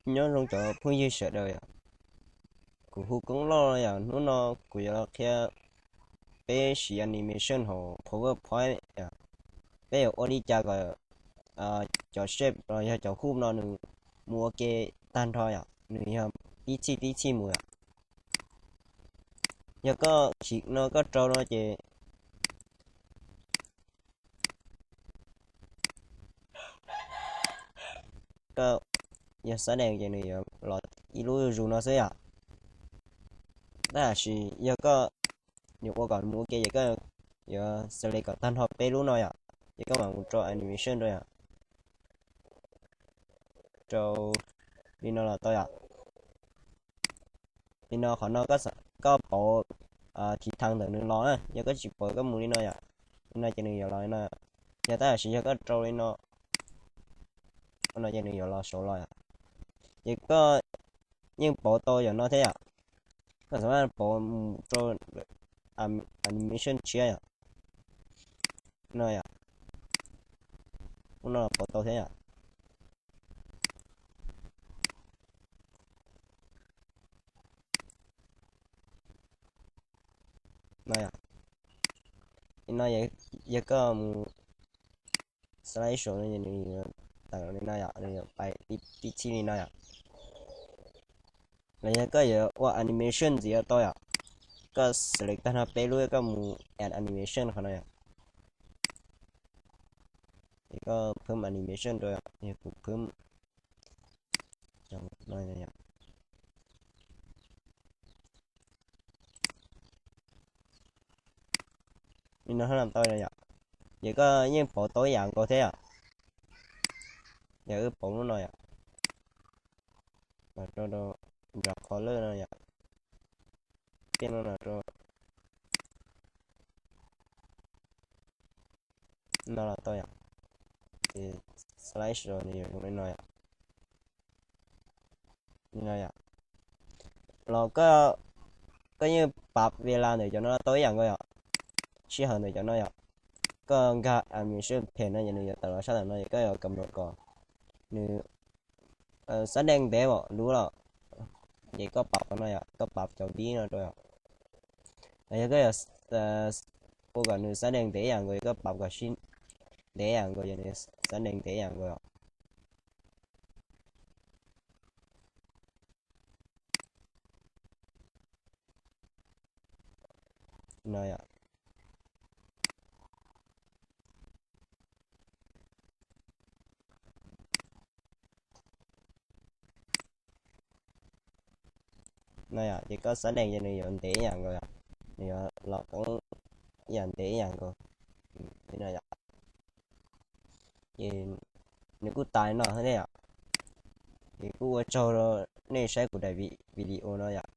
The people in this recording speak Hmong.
Nyob zoo cov phooj ywg sawv daws yom. Kuv hu Koob Loj yom, hnub no kuv yuav los qhia peb siv animation hauv PowerPoint yom. Peb yuav ua li cas kom cov shape los yog cov hub no nws mus ua ke tag nrho yom, nws yog tib txhij tib txhij mus yom. Yog koj siv no koj rau no ces koj yog xab dees ces nws yuav los ib lub zuj zus no xwb yom. Tab sis yog koj yuav ua kom mus ua ke ces koj yuav select kom tag nrho peb lub no yom, ces koj mam mus rau animation rau yom. Rau li no los tau yom. Li no qhov no koj pauv thib thab ntawm nws los na, yog koj tsis pauv koj mus li no yom, li no ces nws yuav los li no. Yog tab sis yog koj rau li no, no ces nws yuav los saud los yom. Ces koj yeej pauv tau yom no thiab yom. Koj xam maj pauv mus rau animation tshiab yom. No yom, ub no los pauv tau thiab yom. No yom, li no yog koj mus slideshow no nws yuav tawm li no yom, nws yuav pais tib txhij li no yom. Los yog koj yuav ua animation ntxiv tau yom, koj select tag nrho peb lub koj mus add animation qhov no yom. Ces koj phwm animation rau yom, yog kuv phwm li no tau yom. Ces koj yeej pauv tau ib yam nkaus thiab yom. Yog wb pauv lub no yom, los rau rau nram qhov lawm no yom. Peb no los rau no los tau yom. Ces slideshow nws yuav zoo li no yom. Li no yom. Los koj yeej pav ves las ntawm cov no tau ib yam nkaus yom. Sij hawm ntawm cov no yom. Koj nkag animation pen no ces nws yuav tawm los sab ntawm no ces koj yuav kam kom nws xab dees ntev lub los, ces koj pav qhov no yom, koj pav cov vib no rau yom. Los yog koj yuav ua kom nws xab dees ntev ib yam nkaus, koj pav kom sib ntev ib yam nkaus, yog nws xab dees ntev ib yam nkaus yom. No yom. No yom, ces koj xab dees ces nws yuav ntev ib yam nkaus yom, nws yuav los koob ib yam ntev ib yam nkaus. Li no yom. Ces nws kuj tas li no thiab yom. Ces kuj ua tsaug rau nej saib kuv daim video no yom.